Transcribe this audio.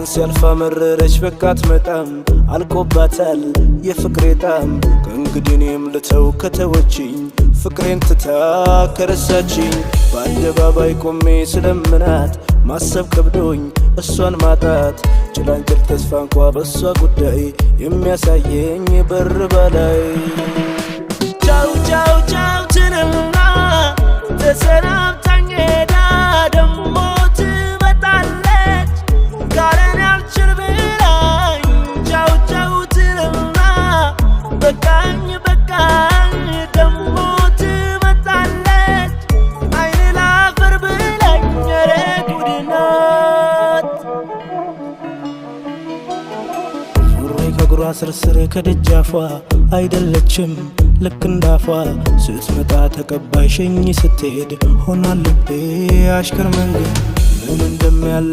ቀን ሲያልፍ አመረረች፣ በቃ አትመጣም፣ አልቆባታል የፍቅሬ ጣም። ከእንግዲህ እኔም ልተው ከተወችኝ፣ ፍቅሬን ትታ ከረሳችኝ። በአደባባይ ቆሜ ስለምናት ማሰብ ከብዶኝ እሷን ማጣት፣ ጭላንጭል ተስፋ እንኳ በእሷ ጉዳይ የሚያሳየኝ በር በላይ። ቻው ቻው ቻው ትልና ተሰናብታኝ ሄዳ ደሞ ትመጣለች ካለን ያልችል ብላኝ። ቻው ቻው ትልና በቃኝ በቃኝ ደሞ ትመጣለች አይን ላፈር ብላኝ። ኧረ ጉድ ናት። ሱሪ ከእግሯ ስርስር ከደጃፏ አይደለችም ልክ እንዳፏ። ስትመጣ ተቀባይ፣ ሸኝ ስትሄድ ሆኗል ልቤ አሽከር መንገድ ምን እንደሚያለ።